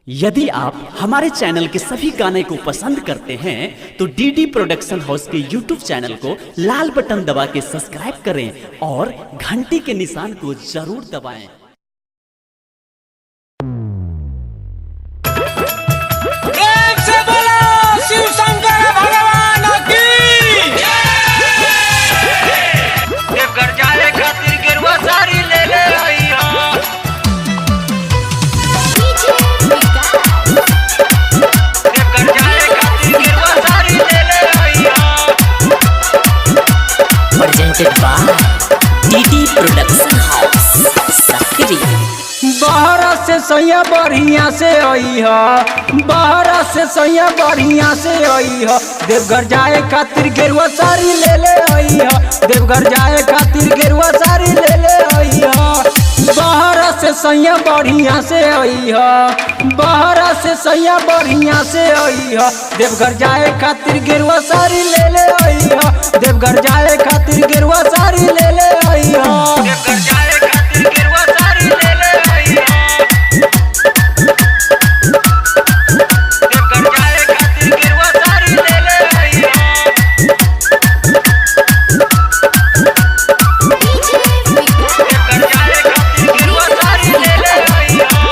यदि आप हमारे चैनल के सभी गाने को पसंद करते हैं तो डीडी प्रोडक्शन हाउस के यूट्यूब चैनल को लाल बटन दबा के सब्सक्राइब करें और घंटी के निशान को जरूर दबाएं। प्रेम से बोलो शिव शंकर भगवान की। देवघर जाए खातिर गेरुआ साड़ी ले ले आई हो। देवघर जाए खातिर गेरुआ साड़ी ले ले आई हो। Presented by DD Production House, Sakri. बहरा से सैया बढ़िया से आई ह, बहरा से सैया बढ़िया से आई ह। देवघर जाए खातिर गेरुआ साड़ी ले ले आई ह। देवघर जाए खातिर गेरुआ साड़ी ले ले आई ह। बहरा से सैया बढ़िया से आई ह, बहरा से सैया बढ़िया से आई ह। देवघर जाए खातिर गेरुआ साड़ी ले ले आई ह। देवघर जाए खातिर गेरुआ साड़ी ले ले आई ह। देवघर जाए खातिर गेरुआ साड़ी ले ले आई हो। देवघर जाए खातिर गेरुआ साड़ी ले ले आई हो। देवघर जाए खातिर गेरुआ साड़ी ले ले आई हो।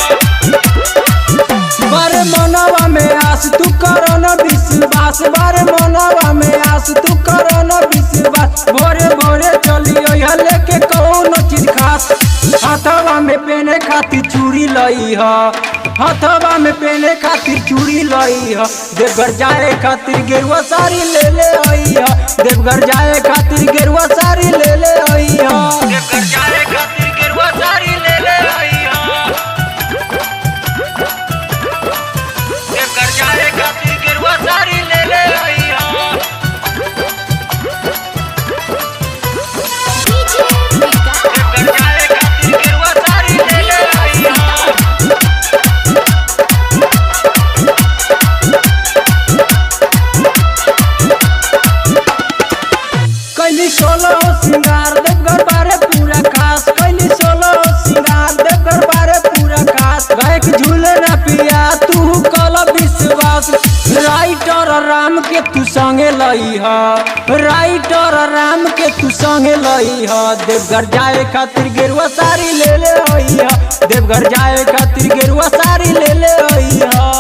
बारे मनवा में आस तू करो न विश्वास, बारे मनवा में आस तू करो न विश्वास। भोरे भोरे चली अइहा लेके कौनो चीज खास। हथवा में पेने खातिर चूड़ी लई ह, हथवा में पेने खातिर चूड़ी लई ह। देवघर जाए खातिर गेरुआ साड़ी ले ले आई ह। देवघर जाए खातिर गेरुआ साड़ी ले ले आई ह। देवघर जाए खातिर गेरुआ साड़ी ले ले आई हो। देवघर जाए खातिर गेरुआ साड़ी ले ले आई हो। देवघर जाए खातिर गेरुआ साड़ी ले ले आई हो। कैली सोलो सिंगार देवघर बारे पूरा खास। कैली सोलो सिंगार देवघर बारे पूरा खास। गायक झूले ना पिया तू कल विश्वास। राइटर राम के तू संगे लई ह, राइटर राम के तू संगे लई ह। देवघर जाए खातिर गेरुआ साड़ी ले ले आई ह। देवघर जाए खातिर गेरुआ साड़ी ले ले आई ह।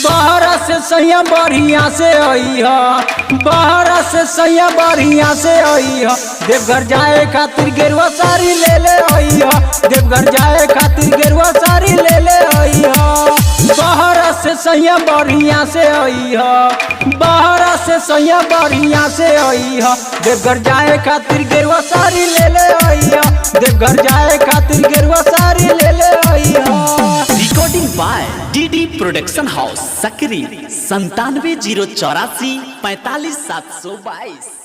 बहरा से सैया बढ़िया से आई ह, बहरा से सैया बढ़िया से आई ह। देवघर जाए खातिर गेरुआ साड़ी ले ले आई ह। देवघर जाए खातिर गेरुआ साड़ी ले ले आई ह। बहरा से सैया बढ़िया से आई ह, बहरा से सैया बढ़िया से आई ह। देवघर जाए खातिर गेरुआ साड़ी ले ले आई ह। देवघर जाए खातिर गेरुआ साड़ी ले ले आई ह। Recording by DD production house, Sakri 97 0 84 45 722।